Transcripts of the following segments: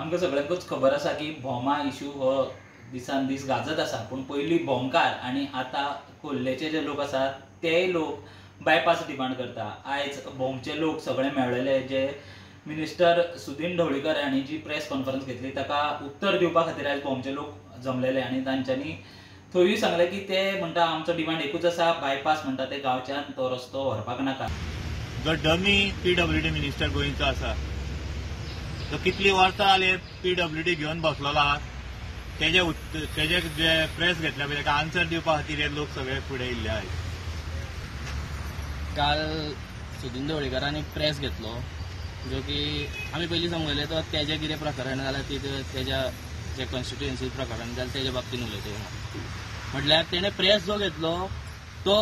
आमकां सगळ्यांकूच खबर आसा की भोमा इशू हो दिसान दीस गाजत आसा, पूण पयलीं भोमकार आनी आतां खोर्लेचे जे लोक आसात तेय लोक बायपास डिमांड करता. आयज भोमचे लोक सगळे मेळ्ळेले, जे मिनिस्टर सुदीन ढवळीकर हांणी जी प्रेस कॉन्फरन्स घेतली ताका उत्तर दिवपा खातीर आयज भोमचे लोक जमलेले आनी तांच्यांनी थंयूय सांगलें की ते म्हणटा आमचो डिमांड एकूच आसा, बायपास म्हणटा ते गांवच्यान तो रस्तो व्हरपाक नाका. जो डमी पीडब्ल्यूडी मिनिस्टर गोंयचो आसा तो कितली वर्सां जाली पीडब्ल्यूडी घेवन बसलेलो आहा, तेजे जे प्रेस घेतल्या पळय ताका आन्सर दिवपा खातीर हे लोक सगळे फुडें येयल्ले आयज. काल सुदीन ढवळीकरान एक प्रेस घेतलो, जो की आमी पयलीं समजले तो तेजें कितें प्रकरण जालां ती तेज्या जे कॉन्स्टिट्युएन्सी प्रकरण जालें तेज्या बाबतीन उलयता. म्हटल्यार तेणें प्रेस जो घेतलो तो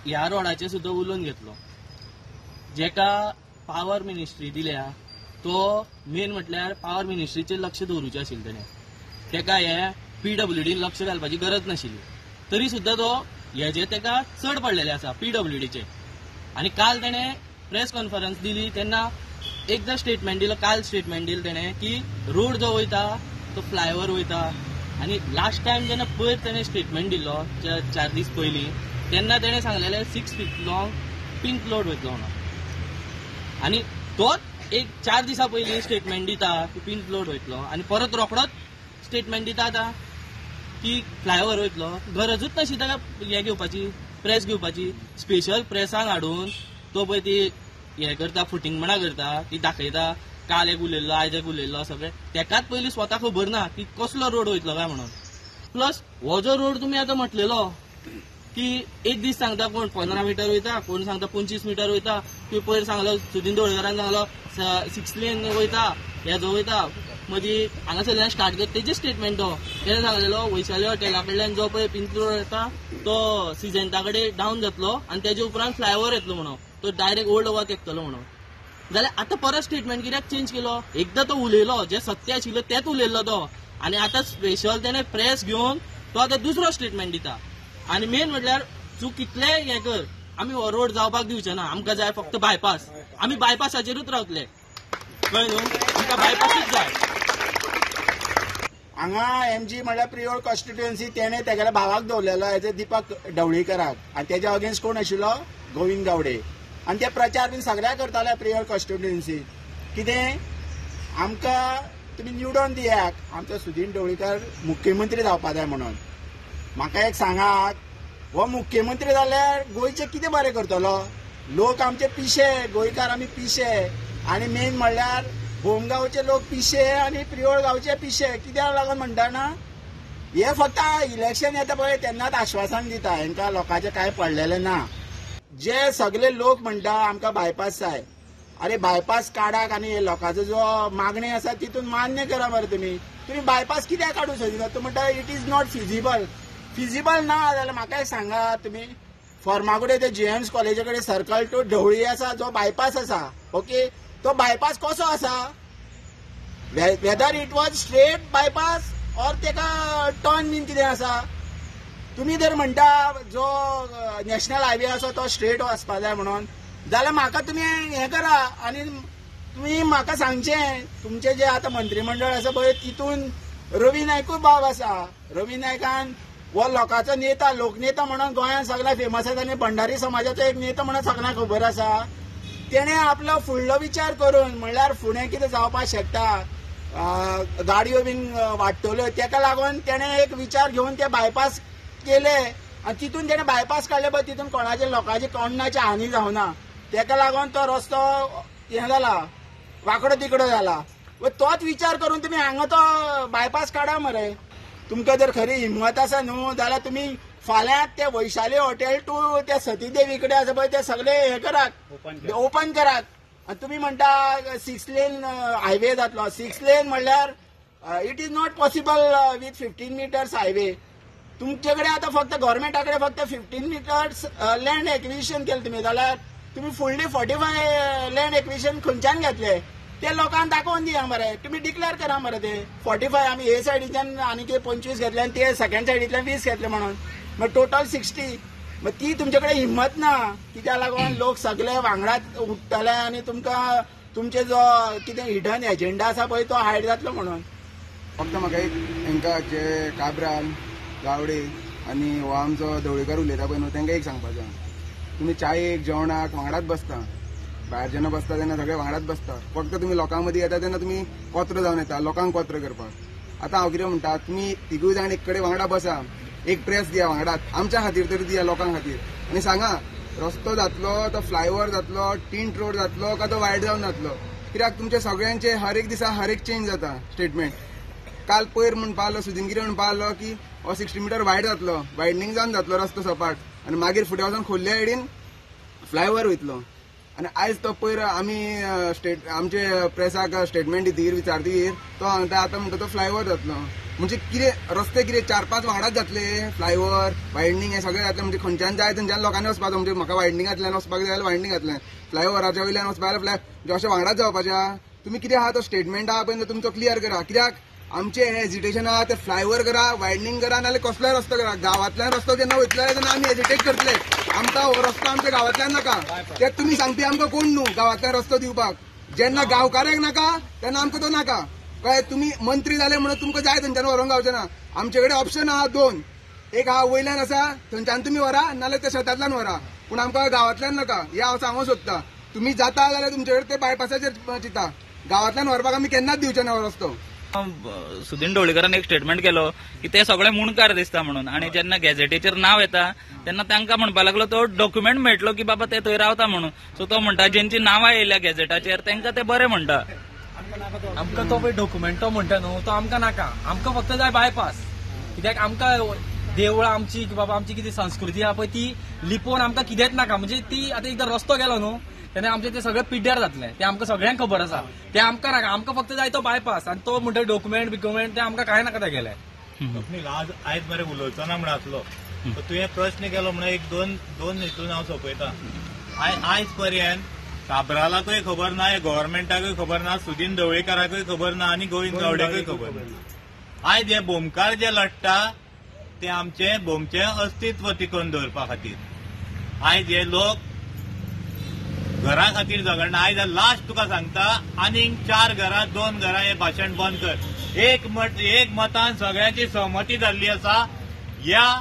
ह्या रोडाचेर सुद्दां उलोवन घेतलो, जेका पावर मिनिस्ट्री दिल्या तो मेन म्हटल्यार पावर मिनिस्ट्रीचेर लक्ष दवरूचें आशिल्लें तेणें, तेका हे पीडब्ल्यूडीन लक्ष घालपाची गरज नाशिल्ली, तरी सुद्दां तो हेजे तेका चड पडलेले आसा पीडब्ल्यूडीचे. आनी काल तेणें प्रेस कॉन्फरन्स दिली तेन्ना एकदां स्टेटमेंट दिलो, काल स्टेटमेंट दिलें तेणें की रोड जो वयता तो फ्लायओवर वयता. आनी लास्ट टायम जेन्ना पयर तेणें स्टेटमेंट दिल्लो 4 दीस पयलीं तेन्ना तेणें सांगलेलें 6 फीट लॉंग पिंक रोड वयतलो म्हणून, आनी तोच एक 4 दिसां पयलीं स्टेटमेंट दिता की पिंक रोड वयतलो आनी परत रोखडोच स्टेटमेंट दिता आतां की फ्लायओवर वयतलो. गरजूच नाशिल्ली ताका हें घेवपाची, प्रेस घेवपाची. स्पेशल प्रेसान हाडून तो पळय ती हें करता, फुटिंगपणा करता, ती दाखयता काल एक उलयल्लो आयज एक उलयल्लो सगळें. तेकाच पयलीं स्वता खबर ना की कसलो रोड वयतलो काय म्हणून. प्लस हो जो रोड तुमी आतां म्हटलेलो की एक दीस सांगता कोण 15 मिटर वयता, कोण सांगता 25 मिटर वयता, तुवें पयर सांगलो सुदीन ढवळीकरान सांगलो 6 लेन वयता, हेजो वयता, मदीं हांगासरल्यान स्टार्ट कर तेजे स्टेटमेंट तो तेणें सांगलेलो वैशाली हॉटेला कडल्यान जो पळय पिंक रोड येता तो सिजेंटा कडेन डावन जातलो आनी तेजे उपरांत फ्लायओवर येतलो म्हणून, तो डायरेक्ट ओल्ड गोवा तेकतलो म्हणून. जाल्यार आतां परत स्टेटमेंट कित्याक चेंज केलो? एकदां तो उलयलो जें सत्य आशिल्लें तेंच उलयल्लो तो, आनी आतां स्पेशल तेणें प्रेस घेवन तो आतां दुसरो स्टेटमेंट दिता. आनी मेन म्हटल्यार तूं कितलेंय हें कर, आमी हो रोड जावपाक दिवचे ना, आमकां जाय फक्त बायपास, आमी बायपासाचेरूच रावतले, कळ्ळें न्हू, आमकां बायपासूच जाय. हांगा एमजी म्हळ्यार प्रियोळ कॉन्स्टिट्युएन्सी तेणें तेगेल्या भावाक दवरलेलो एज ए दीपक ढवळीकराक, आनी तेज्या अगेन्स्ट कोण आशिल्लो? गोविंद गावडे. आनी ते प्रचार बीन सगळ्याक करताले प्रियोळ कॉन्स्टिट्युएन्सी, कितें आमकां तुमी निवडून दियात, आमचो सुदीन ढवळीकर मुख्यमंत्री जावपा जाय म्हणून. म्हाका एक सांगात, हो मुख्यमंत्री जाल्यार गोंयचें कितें बरें करतलो? लोक आमचे पिशे, गोंयकार आमी पिशे, आनी मेन म्हणल्यार भोमगांवचे लोक पिशे आनी प्रियोळ गांवचे पिशे. कित्याक लागून म्हणटा ना, हे फक्त इलेक्शन येता पळय तेन्नाच आश्वासन दिता, हेंकां लोकांचें कांय पडलेलें ना. जे सगळे लोक म्हणटा आमकां बायपास जाय, अरे बायपास काडाक आनी हे लोकांचो जो मागणी आसा तितून मान्य करा मरे तुमी. तुमी बायपास कित्याक काडूं सोदिना? तूं म्हणटा it is not feasible. Feasible ना जाल्यार म्हाका एक सांगा, तुमी फर्मागुडे ते जीएम्स कॉलेजा कडेन सर्कल टू ढवळी आसा जो बायपास आसा, ओके, तो बायपास कसो आसा? Whether it was straight bypass or तेका टर्न बीन कितें आसा? तुमी जर म्हणटा जो नॅशनल हायवे आसा तो स्ट्रेट वचपा जाय म्हणून, जाल्यार म्हाका तुमी हें करा आनी तुमी म्हाका सांगचें, तुमचें जें आतां मंत्रीमंडळ आसा पळय तितून रवी नायकूय बाब आसा. रवी नायकान हो लोकांचो नेता, लोकनेता म्हणून गोंयांत सगळ्यांक फेमस आसा आनी भंडारी समाजाचो एक नेता म्हणून सगळ्यांक खबर आसा. तेणें आपलो फुडलो विचार करून म्हणल्यार फुडें कितें जावपाक शकता, गाडयो बीन वाडटल्यो, तेका लागून तेणें एक विचार घेवन ते बायपास केले आनी तितून तेणें बायपास काडले पळय तितून कोणाचे लोकांचे कोणाची हानी जावना, तेका लागून तो रस्तो हें जाला, वांकडो तिकडो जाला. तोच विचार करून तुमी हांगा तो बायपास काडा मरे. तुमकां जर खरी हिम्मत आसा न्हू जाल्यार तुमी फाल्यां ते वैशाली हॉटेल टू त्या सतीदेवी कडेन आसा पळय ते सगळे हें करात, ओपन करात. आनी तुमी म्हणटा 6 लेन हायवे जातलो. 6 लेन म्हणल्यार it is not possible with 15 metres highway. तुमचे कडेन आतां फक्त गव्हर्मेंटा कडेन फक्त 15 मिटर्स लँड एक्विजिशन केलें तुमी, जाल्यार तुमी फुडली 45 लँड एक्विजिशन खंयच्यान घेतले ते लोकांक दाखोवन दिया मरे. तुमी डिक्लेअर करा मरे ते 45 आमी हे सायडीच्यान आनी 25 घेतले आनी ते सेकंड सायडींतल्यान 20 घेतले म्हणून, मागीर टोटल 60. मागीर ती तुमचे कडेन हिम्मत ना, कित्याक लागून लोक सगळे वांगडाच उठ्ठले आनी तुमकां तुमचे जो कितें हिडन एजेंडा आसा पळय तो हायड जातलो म्हणून. फक्त म्हाका एक हेंका जे काब्राल गावडे आनी हो आमचो ढवळीकर उलयता पळय न्हू, तेंकां एक सांगपाचें, तुमी चायेक जेवणाक वांगडाच बसता, भायर जेन्ना बसता तेन्ना सगळे वांगडाच बसता, फक्त तुमी लोकां मदीं येता तेन्ना तुमी कोत्र जावन येता लोकांक कोत्र करपाक. आतां हांव कितें म्हणटा, तुमी तिगूय जाण एक कडेन वांगडा बसा, एक प्रेस दिया वांगडात, आमच्या खातीर तरी दिया, लोकां खातीर, आनी सांगा रस्तो जातलो तो फ्लायओवर जातलो, टिंट रोड जातलो काय तो वायड जावन जातलो. कित्याक तुमचे सगळ्यांचे हर एक दिसा हर एक चेंज जाता स्टेटमेंट. काल पयर म्हणपा आसलो सुदीन कितें म्हणपा आसलो की हो 60 मिटर वायड जातलो, वायडनींग जावन जातलो रस्तो सपाट, आनी मागीर फुडें वचून खोल्ले सायडीन फ्लायओवर वयतलो. आनी आयज तो पयर आमी स्टेट आमचे प्रेसाक स्टेटमेंट दितकीर विचारतकीर तो सांगता आतां म्हणटा तो फ्लायओवर जातलो. म्हणजे कितें रस्ते कितें 4-5 वांगडाच जातले, फ्लायओवर वायडनींग हें सगळें जातलें, म्हणजे खंयच्यान जाय थंयच्यान लोकांनी वचपाचो, म्हणजे म्हाका वायडनिंगांतल्यान वचपाक जाय जाल्यार वायडनिंगांतल्यान, फ्लायओवराच्या वयल्यान वचपाक जाल्यार फ्लाय, म्हणजे अशें वांगडाच जावपाचें. तुमी कितें आहा तो स्टेटमेंट आहा पळय तुमचो क्लियर करा, कित्याक आमचे हे हेजिटेशन आहा ते फ्लायओवर करा, वायडनींग करा, नाल्यार कसलोय रस्तो करा. गांवांतल्यान रस्तो जेन्ना वयतले तेन्ना आमी हेजिटेट करतले, आमकां हो रस्तो आमच्या गांवांतल्यान नाका. ते तुमी सांगपी आमकां कोण न्हू गांवांतल्यान रस्तो दिवपाक, जेन्ना गांवकाराक नाका तेन्ना आमकां तो नाका. कळ्ळें? तुमी मंत्री जाले म्हणून तुमकां जाय थंयच्यान व्हरोंक गावचें ना. आमचे कडेन ऑप्शन आहा दोन, एक आहा वयल्यान आसा थंयच्यान तुमी व्हरा, नाल्यार त्या शेतांतल्यान व्हरा, पूण आमकां गांवांतल्यान नाका. हें हांव सांगूंक सोदता. तुमी जाता जाल्यार तुमचे कडेन ते बायपासाचेर चिंता, गांवांतल्यान व्हरपाक आमी केन्नाच दिवचे ना हो रस्तो. सुदीन ढवळीकरान एक स्टेटमेंट केलो की ते सगळे मुंडकार दिसता म्हणून, आनी जेन्ना गॅझेटीचेर नांव येता तेन्ना तांकां म्हणपाक लागलो तो डॉक्युमेंट मेळटलो की बाबा ते थंय रावता म्हणून. सो तो म्हणटा जेंची नांवां येयल्या गॅझेटाचेर तांकां ते बरे म्हणटा. आमकां तो पळय डॉक्युमेंट तो म्हणटा न्हू तो आमकां नाका, आमकां फक्त जाय बायपास. कित्याक आमकां देवळां आमची की बाबा आमची कितें संस्कृती आहा पळय ती लिपोवन आमकां कितेंच नाका. म्हणजे ती आतां एकदां रस्तो गेलो न्हू तेन्ना आमचें तें सगळें पिड्ड्यार जातलें, तें आमकां सगळ्यांक खबर आसा, तें आमकां नाका. आमकां फक्त जाय तो बायपास, आनी तो म्हणटा डॉक्युमेंट बिक्युमेंट तें आमकां कांय नाका तेगेलें. स्वप्नील आज आयज मरे उलोवचो ना म्हण आसलो, तुवें प्रश्न केलो म्हणून एक दोन हितून हांव सोंपयता. आयज पर्यंत काब्रालाकूय खबर ना, गव्हर्मेंटाकूय खबर ना, सुदीन ढवळीकाराकूय खबर ना आनी गोविंद गावडेकूय खबर ना. आयज हे भोमकार जे लढटा ते आमचे भोमचें अस्तित्व टिकोवन दवरपा खातीर. आयज हे लोक घरा खातीर झगडना. आयज लास्ट तुका सांगता, आनीक 4 घरां 2 घरां हे भाशण बंद कर. एक मतान सगळ्यांची सहमती जाल्ली आसा. ह्या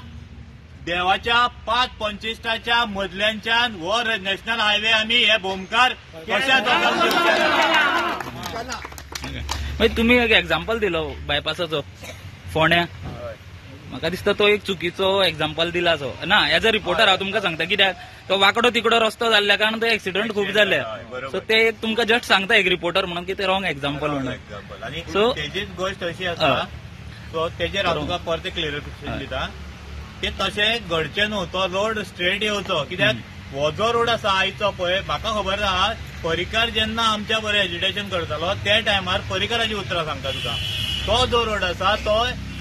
देवाच्या 5 पंचिश्टाच्या मदल्यांच्यान हो नॅशनल हायवे आमी हे भोमकार कशा मागीर तुमी एक एग्जाम्पल दिलो बायपासाचो फोंड्या, म्हाका दिसता तो एक चुकीचो एग्जाम्पल दिला सो ना. एज अ रिपोर्टर हांव तुमकां सांगता, कित्याक तो वांकडो तिकडो रस्तो जाल्ल्या कारण तो एक्सिडंट खूब जाले. सो ते एक तुमकां जस्ट सांगता एक रिपोर्टर म्हणून की ते रॉंग एग्जाम्पल म्हणून. आनी तेजीच गोश्ट अशी आसा, सो तेजेर हांव तुका परतें क्लियरिफिकेशन दिता की तशें घडचें न्हू, तो रोड स्ट्रेट येवचो. कित्याक हो जो रोड आसा आयचो पळय म्हाका खबर आहा, पर्रीकार जेन्ना आमच्या बरें एजिटेशन करतालो त्या टायमार पर्रीकाराची उतरां सांगता तुका, तो जो रोड आसा तो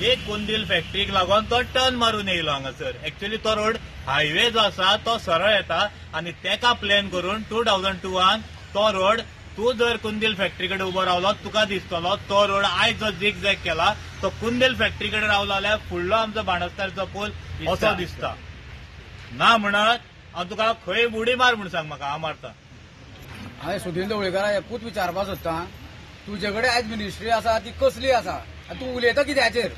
एक कुंदील फॅक्टरीक लागून तो टर्न मारून येयलो हांगासर. एक्चुअली तो रोड हायवे जो आसा तो सरळ येता आनी तेका प्लॅन करून 2002 तो रोड तूं जर कुंदील फॅक्टरी कडेन उबो रावलो तुका दिसतलो तो रोड आयज जो झिग झॅग केला तो कुंदील फॅक्टरी कडेन रावलो जाल्यार फुडलो आमचो बाणस्तारचो पूल असो दिसता. ना म्हणत हांव तुका खंय उडी मार म्हूण सांग म्हाका, हांव मारता. हांवें सुदीन ढवळीकराक एकूच विचारपाक सोदता, तुजे कडेन आयज मिनिस्ट्री आसा ती कसली आसा आनी तूं उलयता कित्याचेर?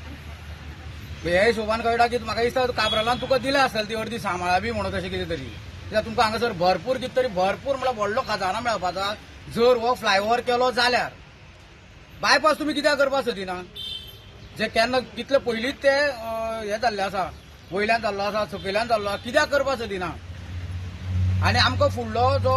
ह्या हिशोबान कळटा की म्हाका दिसता काब्रालान तुका दिल्या आसतली ती अर्दी सांबाळा बी म्हणून तशें कितें तरी. कित्याक तुमकां हांगासर भरपूर कितें तरी भरपूर म्हणल्यार व्हडलो खजाना मेळपाचो जर हो फ्लायओवर केलो जाल्यार. बायपास तुमी कित्याक करपाक सोदिना? जे केन्ना कितले पयलींच ते हे जाल्ले आसा, वयल्यान जाल्लो आसा, सकयल्यान जाल्लो आसा, कित्याक करपाक सोदिना? आनी आमकां फुडलो जो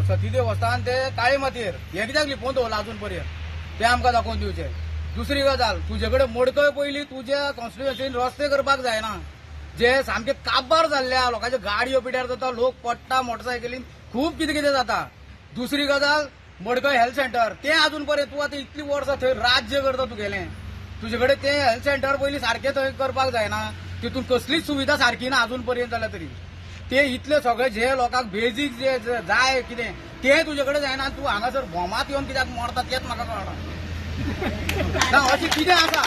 सती देवस्थान ते काळे मातयेर हें कित्याक लिपोवन दवरलां अजून पर्यंत तें आमकां दाखोवन दिवचें. दुसरी गजाल, तुजे कडेन मडकय पयलीं तुज्या कॉन्स्टिट्युएन्सीन रस्ते करपाक जायना, जे सामके काबार जाल्ले आहा, लोकांच्यो गाडयो पिड्यार जाता, लोक पडटा मोटरसायकलीन, खूब कितें कितें जाता. दुसरी गजाल, मडकय हेल्थ सेंटर तें अजून पर्यंत तूं आतां इतलीं वर्सां थंय राज्य करता तुगेलें, तुजे कडेन तें हेल्थ सेंटर पयलीं सारकें थंय करपाक जायना, तितून कसलीच सुविधा सारकी ना अजून पर्यंत जाल्यार तरी. ते इतले सगळे जे लोकांक बेजीक जे जाय कितें तें तुजे कडेन जायना, तूं हांगासर भोमात येवन कित्याक मरता तेंच म्हाका कळना. ना अशें कितें आसा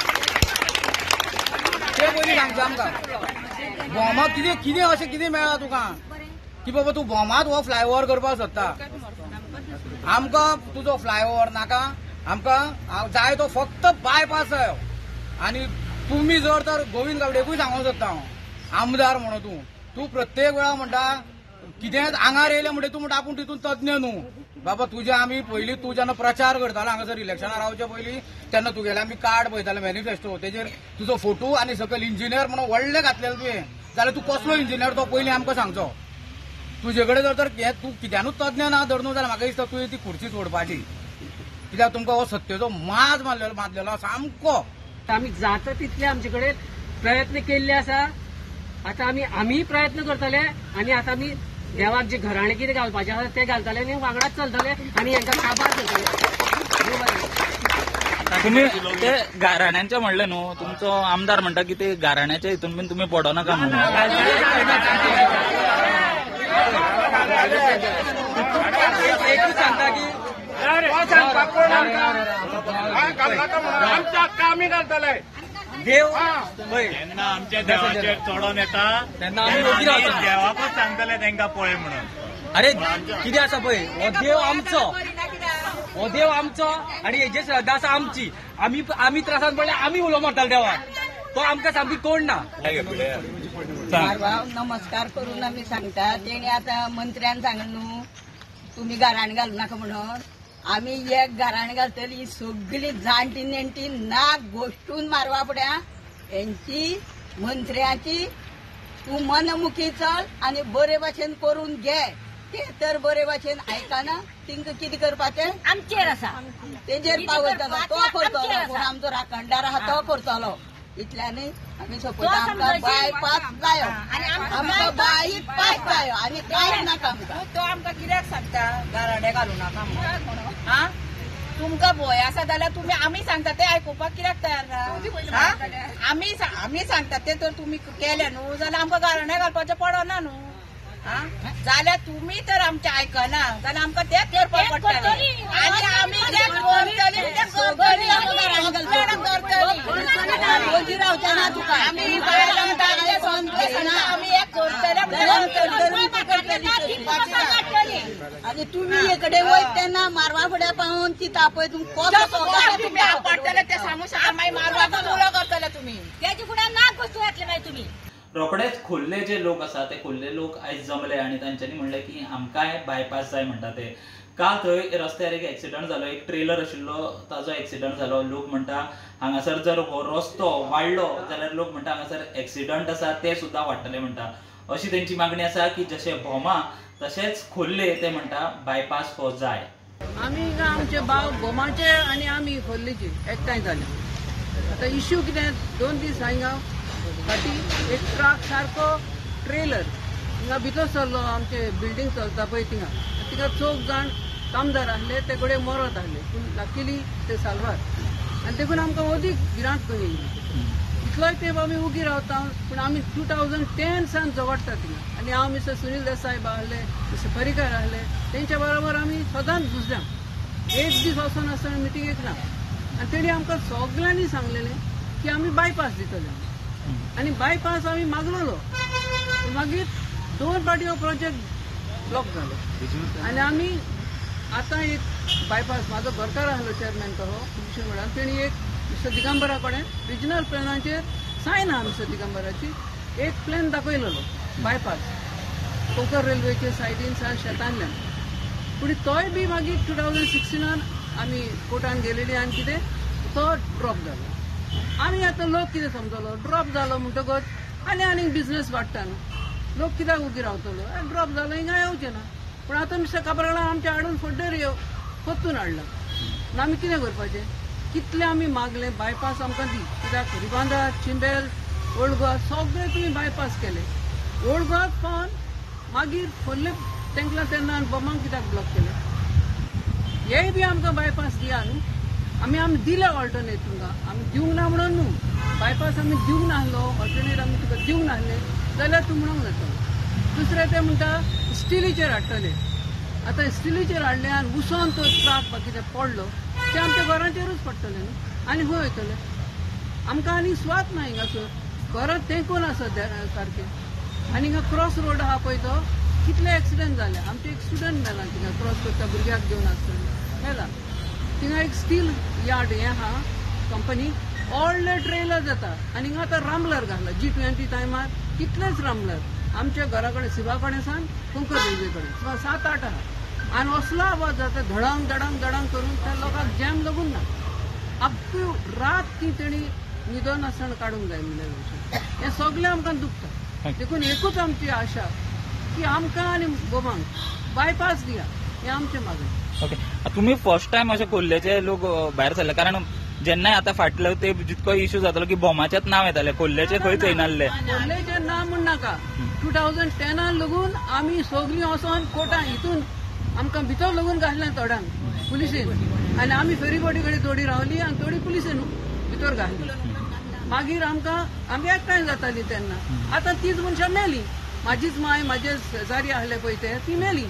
तें पयलीं सांगचें आमकां. भोमात कितें कितें अशें कितें मेळ्ळां तुका की बाबा तूं भोमात हो फ्लायओवर करपाक सोदता? आमकां तुजो फ्लायओवर नाका, आमकां जाय तो फक्त बायपास जायो. आनी तुमी जर तर गोविंद गावडेकूय सांगूंक सोदता हांव, आमदार म्हणून तूं तूं प्रत्येक वेळा म्हणटा कितेंच आंगार येयलें म्हणटा तूं म्हणटा आपूण तितून तज्ञ न्हू. बाबा तुजे आमी पयलीं तूं जेन्ना प्रचार करतालो हांगासर इलेक्शनाक रावचे पयलीं तेन्ना तुगेले आमी कार्ड पळयताले मॅनिफेस्टो, तेजेर तुजो फोटो आनी सकयल इंजिनियर म्हणून व्हडले घातलेले तुवें, जाल्यार तूं कसलो इंजिनियर तो पयलीं आमकां सांगचो. तुजे कडेन जर तर हें तूं कित्यानूच तज्ञ ना धर न्हू जाल्यार म्हाका दिसता तुवें ती खुर्ची सोडपाची, कित्याक तुमकां हो सत्तेचो माज मारलेलो सामको. आमी जाता तितले आमचे कडेन प्रयत्न केल्ले आसा. आतां आमी प्रयत्न करतले आनी आतां आमी देवाक जे घराणे कितें घालपाचें आसा ते घालतले आनी वांगडाच चलतले आनी हांकां काबार करतले. तुमी ते गाराण्यांचे म्हणले न्हू, तुमचो आमदार म्हणटा की ते गाराण्याच्या हितून बीन तुमी पडो नाका म्हणून. एकूच सांगता की देव जेन्ना आमच्या देवाचेर चडोन येता तेन्ना आमी ओगी रावता, देवाकूच सांगतले तांकां पळय म्हणून. अरे कितें आसा पळय, हो देव आमचो, हो देव आमचो आनी हेजी श्रद्धा आसा आमची. आमी आमी त्रासान पडले आमी उलो मारताले देवाक, तो आमकां सामकी कोण ना. नमस्कार करून आमी सांगता, तेणी आतां मंत्र्यान सांगलें न्हू तुमी गाराण घालू नाका म्हणून, आमी एक गाराण घालतली सगळी जाणटी नेणटी नाक गोश्टून मारवा फुड्या हेंची मंत्र्याची. तूं मनमुखी चल आनी बरे भाशेन करून घे, ते तर बरे भाशेन आयकना तिंका कितें करपाचें आमचेर आसा, तेजेर पावयतलो तो करतलो, कोण आमचो राखणदार आहा तो करतलो. इतल्यानूय आमी सोंपयता. आमकां बायपास जायो, आमकां बायपास जायो आनी कांयच नाका आमकां. तो आमकां कित्याक सांगता गाराणे घालू नाका म्हणून? आं, तुमकां भंय आसा जाल्यार तुमी आमी सांगता ते आयकुपाक कित्याक तयार ना? आमी सांगता ते तर तुमी केले न्हू जाल्यार आमकां गाराणे घालपाचें पडना न्हू. आं, जाल्यार तुमी तर आमचें आयकना जाल्यार आमकां तें करपाक पडटलें आनी आमी तें करतली, तें करतली, ओगी रावचें ना तुका. आमी आमी हें करतले आनी तुमी एकडे वयत तेन्ना मारवा फुड्या पावून ती तापय तुमकां तुमी आपडटले ते सांगू शकता, मागीर मारवाचो उलो करतले तुमी, तेजे फुडें नाक वस्तू घातले मागीर तुमी. रोखडेच खोल्ले जे लोक आसा ते खोल्ले लोक आयज जमले आनी तांच्यांनी म्हणलें की आमकांय बायपास जाय म्हणटा ते. काल थंय रस्त्यार एक एक्सिडंट जालो, एक ट्रेलर आशिल्लो ताजो एक्सिडंट जालो. लोक म्हणटा हांगासर जर हो रस्तो वाडलो जाल्यार लोक म्हणटा हांगासर एक्सिडंट आसा ते सुद्दां वाडटले म्हणटा. अशी तेंची मागणी आसा की जशें भोमा तशेंच खोल्ले ते म्हणटा बायपास हो जाय. आमी आमचे भाव भोमाचे आनी आमी खोल्लेचे एकठांय जाले. आतां इश्यू कितें, 2 दीस हांगा फाटीं एक ट्रक सारको ट्रेलर हिंगा भितर सरलो, आमचे बिल्डींग चलता पळय थिंगा, तिका चौग जाण कामदार आसले ते कडेन मरत आसले, पूण लकीली ते साल्वार. आनी देखून आमकां अदीक भिरांत कशी येयली. इतलोय तेंप आमी उगी रावता, पूण आमी 2010 सावन झगडटा थिंगा. आनी हांव मिस्टर सुनील देसाय आहले, मिस्टर पर्रीकार आहले, तेंच्या बरोबर आमी सदांच झुजल्या, एक दीस वचून आसतना मिटिंगेक ना. आनी तेणी आमकां सगळ्यांनी सांगलेलें की आमी बायपास दितले आनी बायपास आमी मागलेलो. मागीर 2 फावटी हो प्रोजेक्ट ब्लॉक जालो आनी आमी आतां एक बायपास, म्हाजो घरकार आहलो चेअरमॅन तो विष्णू मॅडम, तेणी एक मिस्टर दिगंबरा कडेन रिजनल प्लॅनाचेर सायन आहा मिस्टर दिगंबराची, एक प्लॅन दाखयलेलो बायपास कोंकण रेल्वेचे सायडीन सान शेतांतल्यान. पूण तोय बी मागीर 2016 आमी कोर्टान गेलेली आनी कितें तो ड्रॉप जालो. आमी आतां लोक कितें समजलो, ड्रॉप जालो म्हणटकच आनी आनीक बिजनेस वाडटा न्हू, लोक कित्याक उगी रावतलो, ड्रॉप जालो हिंगा येवचें ना. पूण आतां मिस्टर काब्रालान आमच्या हाडून फड्डेर परतून हाडला. आमी कितें करपाचें, कितलें आमी मागलें बायपास आमकां दी, कित्याक रिबांदा, चिंबेल, ओल्ड गोवा सगळें तुमी बायपास केले. ओल्ड गोवाक पावन मागीर खोल्ले तेंकला तेन्ना बॉमांक कित्याक ब्लॉक केले, हेय बी आमकां बायपास दिया न्हू. आमी आमी दिले ऑल्टरनेट तुमकां, आमी दिवंक ना म्हणून न्हू, बायपास आमी दिवंक नासलो, ऑल्टरनेट आमी तुका दिवंक नासले जाल्यार तूं म्हणूंक जातलो. दुसरें ते म्हणटा स्टिलीचेर हाडटले, आतां स्टिलीचेर हाडले आनी उसोन तो ट्रक बा कितें पडलो ते आमच्या घरांचेरूच पडटले न्हू आनी खंय वयतले, आमकां आनी सुवात ना हिंगासर, घरां तेंकून आसा सारकें. आनी हिंगा क्रॉस रोड आहा पळय तो कितले एक्सिडंट जाले. आमचे एक स्टुडंट मेला थिंगा क्रॉस करता भुरग्याक घेवन आसतना मेला. थिंगा एक स्टील यार्ड हें आहा कंपनी, व्हडले ट्रेलर जाता आनी हिंगा आतां रामलर घातला G20 टायमार कितलेच रामलर आमच्या घरा कडेन शिवा कडेन सावन कुंकर रेल्वे कडेन सुमार 7-8 आहा. आनी असलो आवाज जाता धडंग धडंग धडंग करून त्या लोकांक जॅम लागून ना. आख्खी रात ती तेणी न्हिदोन आसतना काडूंक जाय म्हणल्या भशेन. हें सगळें आमकां दुखता. देखून एकूच आमची आशा की आमकां आनी गोवांक बायपास दिया, हें आमचें मागणें. ओके, तुमी फर्स्ट टायम अशें कोल्लेचे लोक भायर सरले, कारण जेन्ना आतां फाटलो ते जितको इश्यू जातालो की भोमाचेच नांव येताले, कोल्लेचे खंयच येयनासले. कोल्लेचें नांव म्हण नाका, 2010 लगून आमी सगळीं वचोन कोर्टान हितून आमकां भितर लगून घातलें थोड्यांक पुलिसेन, आनी आमी फेरीबोटी कडेन थोडी रावली आनी थोडी पुलिसेन भितर घातली. मागीर आमकां आमी एकठांय जाताली तेन्ना. आतां तीच मनशां मेली, म्हाजीच माय म्हाजे शेजारी आहले पळय ते ती मेली.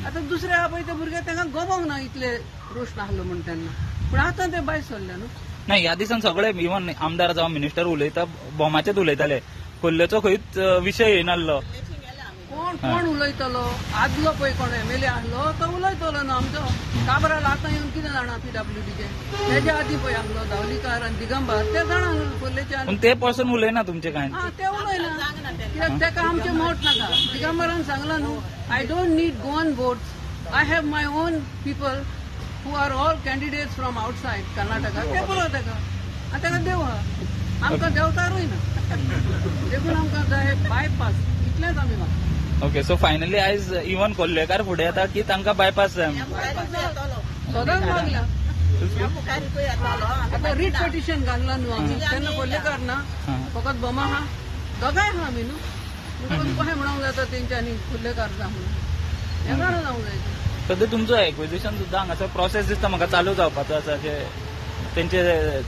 आतां दुसरे आहा पळय ते भुरगे तांकां गोबोंक ना इतले रोशन आहलो म्हूण तेन्ना, पूण आतां ते भायर सरले न्हू. ना, ह्या दिसान सगळे इवन आमदार जावं मिनिस्टर उलयता भोमाचेच उलयताले, कोल्लेचो खंयच विशय येयनासलो. कोण कोण उलयतलो? आदलो पळय कोण MLA आहलो तो उलयतलो न्हू. आमचो काब्राल आतां येवन कितें जाणा PWDचे, तेज्या आदीं पळय आहलो धावलीकार आनी दिगंबर ते जाणा कोल्लेचे. पूण ते पर्सन उलयना तुमचे कांय. आं, ते उलयना कित्याक तेका आमचें मोट नाका. दिगंबरान सांगलां न्हू, I don't need Goan votes, I have my own people who are all candidates from outside Karnataka. ते पुरो तेका आनी तेका देव आहा, आमकां देवतारूय ना. देखून आमकां जाय बायपास, इतलेंच आमी मागता. ओके, सो फायनली आयज इवन कोल्लेकार फुडें येता की तांकां बायपास जाय. सदांच मागला. आतां रीट पिटिशन घातलां न्हू आमी तेन्ना कोल्लेकार ना, फकत बोमा आहा, दोगांय आहा आमी न्हू. म्हणटकच कशें म्हणूंक जाता तेंच्यांनी कोल्लेकार जा म्हणून, हें जाणा जावंक जाय. सद्या तुमचो एक्विजिशन सुद्दां हांगासर प्रोसेस दिसता म्हाका चालू जावपाचो आसा, जे तेंचे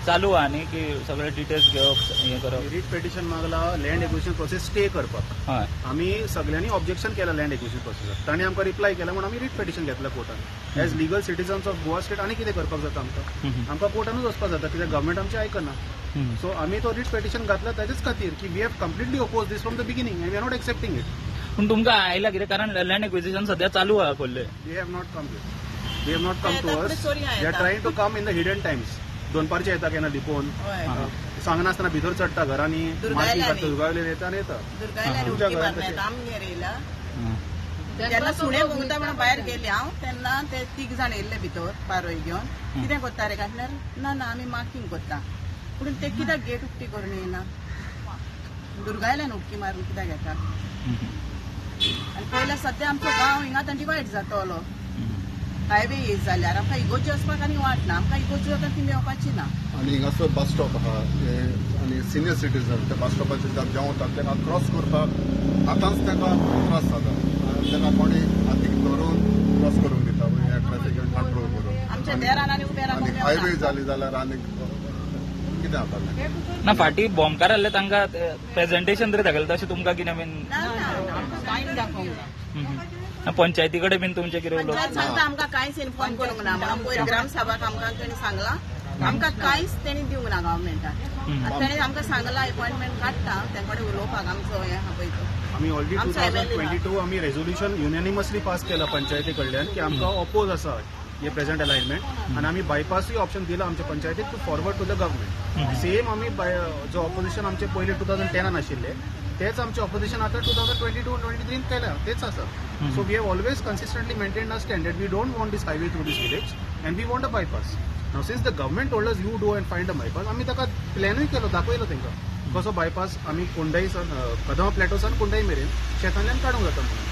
चालू आहा न्ही की सगळे डिटेल्स घेवप हें करप. रीट पिटिशन मागला लँड एक्विजिशन प्रोसेस स्टे करपाक. हय, आमी सगळ्यांनी ऑब्जेक्शन केला लँड एक्विजिशन प्रोसेसाक, तांणी आमकां रिप्लाय केला म्हूण आमी रीट पिटिशन घेतला कोर्टान. As legal citizens of Goa state आनी कितें करपाक जाता आमकां, आमकां कोर्टानूच वचपाक जाता कित्याक गव्हर्मेंट आमचें आयकना. सो आमी तो रीट पिटिशन घातला ताजेच खातीर की we have completely oppose this from the beginning and we are not accepting it. पूण तुमकां आयला कितें, कारण लँड एक्विजिशन सद्या चालू आहा Kolhe. They have not come yet. They have not come to us. They are trying to come in the hidden times. दोनपारचे येता केन्ना लिपोवन सांगनासतना भितर चडटा घरांनी, मार्किंग करता, दुर्गावयल्यान येता आनी येता. तुमच्या घरांत जेन्ना सुणे भोंवता म्हणून भायर गेले हांव तेन्ना ते 3 जाण येयल्ले भितर पारोय घेवन. कितें करता रे काय म्हणल्यार ना ना आमी मार्किंग करता. पूण ते कित्याक गेट उक्ती करून येयना, दुर्गायल्यान उडकी मारून कित्याक येता. आनी पयल्या सद्या आमचो गांव हिंगा आतां डिवायड जातलो हायवे येयत जाल्यार. आमकां इगोची वचपाक आनी वाट ना, आमकां इगोची वता ती मेळपाची ना. आनी हिंगासर बस स्टॉप आहा आनी सिनियर सिटीजन त्या बस स्टॉपाचेर देंवता तांकां क्रॉस करपाक आतांच तांकां त्रास जाता. तांकां कोणी हातीक धरून क्रॉस करूंक दिता, ट्रॅफिक कंट्रोल करून. आमच्या देरान आनी उबे आनी हायवे जाली जाल्यार आनी कितें जातालें ना. फाटीं भोमकार आहले तांकां प्रेजेंटेशन तरी दाखयलें तशें तुमकां कितें बीन पंचायती कडेन बीन तुमचें कितें उलोवप? पंचायत सांगता आमकां कांयच इन्फॉर्म करूंक ना म्हणून पयर ग्रामसभाक आमकां तेणी सांगलां, आमकां कांयच तेणी दिवंक ना गव्हर्मेंटान. आनी तेणी आमकां सांगलां एपॉयंटमेंट काडटा ते कडेन उलोवपाक आमचो हें आहा पळय तो. आमी ऑलरेडी 2022 आमी रेजोल्युशन युनॅनिमसली पास केला पंचायती कडल्यान की आमकां ऑपोज आसा हे प्रेझेंट अलायनमेंट, आनी आमी बायपासूय ऑप्शन दिला आमच्या पंचायतीक to forward to the government. Same आमी जो ऑपोजिशन आमचे पयलीं 2010 आशिल्ले तेच आमचे ऑपोजिशन आतां 2022-23 केल्या तेच आसा. So we have always consistently maintain a stand we don't want this highway through this village and we want a bypass. Now since the government told us you do and find a bypass, आमी ताका प्लॅनूय केलो, दाखयलो तांकां कसो bypass आमी कोंडाई सावन Kadamba plateau सावन कोंडाई मेरेन शेतांतल्यान काडूंक जाता म्हणून.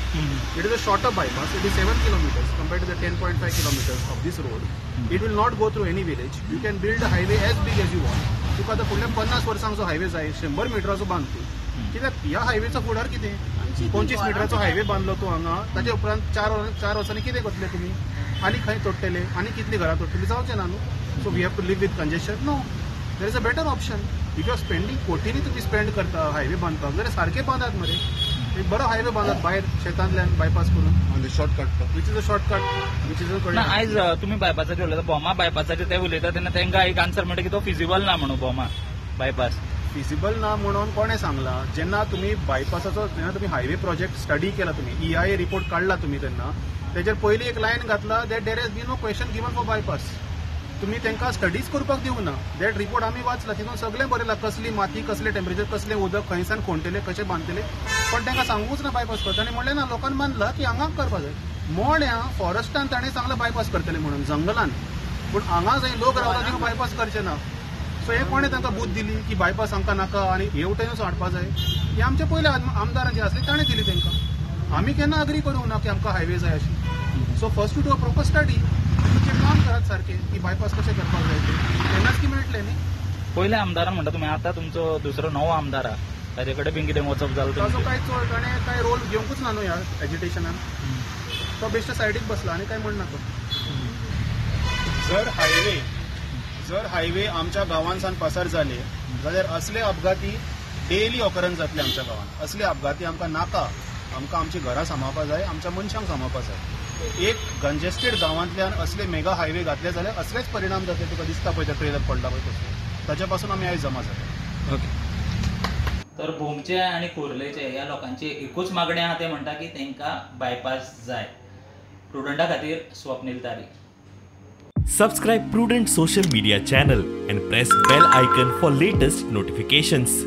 It is a shorter bypass, it is 7 kilometers compared to the 10.5 kilometers of this road. It will not go through any village. You can build a highway as big as you want. तुका आतां फुडल्या 50 वर्सांक जो highway जाय 100 मिटराचो बांद तूं, कित्याक ह्या हायवेचो फुडार कितें? 25 मिटराचो हायवे बांदलो तूं हांगा, ताजे उपरांत 4 वर्सांनी कितें करतले तुमी? आनी खंय तोडटले आनी कितलीं घरां तोडटली? जावचें ना न्हू. So we have to live with congestion. No, there is a better option. If you are spending कोटींनी तुमी स्पेंड करता हायवे बांदपाक जाल्यार सारकें बांदात मरे, एक बरो हायवे बांदात भायर शेतांतल्यान बायपास करून, आनी shortcut which is a shortcut which is a. ना आयज तुमी बायपासाचेर उलयता, भोमा बायपासाचेर ते उलयता तेन्ना तांकां एक आन्सर म्हणटा की तो फिजिबल ना म्हणून भोमा बायपास. फिजिबल ना म्हणून कोणें सांगलां? जेन्ना तुमी बायपासाचो, जेन्ना तुमी हायवे प्रोजेक्ट स्टडी केला, तुमी EIA report काडला तुमी, तेन्ना तेजेर पयली एक लायन घातला that there has been no question given for bypass. तुमी तांकां स्टडीज करपाक दिवंक ना. That report आमी वाचला, तितून सगळें बरयलां, कसली माती, कसलें टेम्परेचर, कसलें उदक, खंयसान खोणटले, कशें बांदतले, पण तांकां सांगूच ना बायपास करता. आनी म्हणलें ना, लोकांनी मानला की हांगा करपा जाय. मोण्या फॉरेस्टान ताणें सांगलां बायपास करतले म्हणून जंगलान, पूण हांगा जंय लोक रावता तांकां बायपास करचे ना. सो हे कोणें तांकां बूद दिली की बायपास आमकां नाका आनी हे वटेनूच हाडपा जाय? हे आमचे पयले आमदार जे आसले ताणें दिली तांकां. आमी केन्ना अग्री करूंक ना की आमकां हायवे जाय अशी. So first to do a proper study, तुमचें काम करात सारकें की बायपास कशें करपाक जाय तें, तेन्नाच की मेळटलें न्ही. पयल्या आमदारान म्हणटा तुमी, आतां तुमचो दुसरो नवो आमदार आहा, ताजे कडेन बीन कितें वचप जालें? ताजो कांय चड ताणें कांय रोल घेवंकूच ना न्हू ह्या एजिटेशनान. तो बेश्टो सायडीक बसला आनी कांय म्हणना तो. जर हायवे आमच्या गांवांसान पासार जाले जाल्यार असले अपघाती डेली ऑकरन्स जातले आमच्या गांवांत. असले अपघाती आमकां नाका. आमकां आमची घरां सांबाळपा जाय, आमच्या मनशांक सांबाळपा जाय. एक कंजेस्टेड गांवांतल्यान असले मेगा हायवे घातले जाल्यार असलेच परिणाम जातले. तुका दिसता पळय ट्रेलर पडला पळय तसलो, ताच्या पासून आमी आयज जमा जाले. ओके, तर भोमचे आनी खोर्लेचे ह्या लोकांची एकूच मागणी आहा, ते म्हणटा की तांकां बायपास जाय. प्रुडंटा खातीर स्वप्नील तारी. Subscribe Prudent social media channel and press bell icon for latest notifications.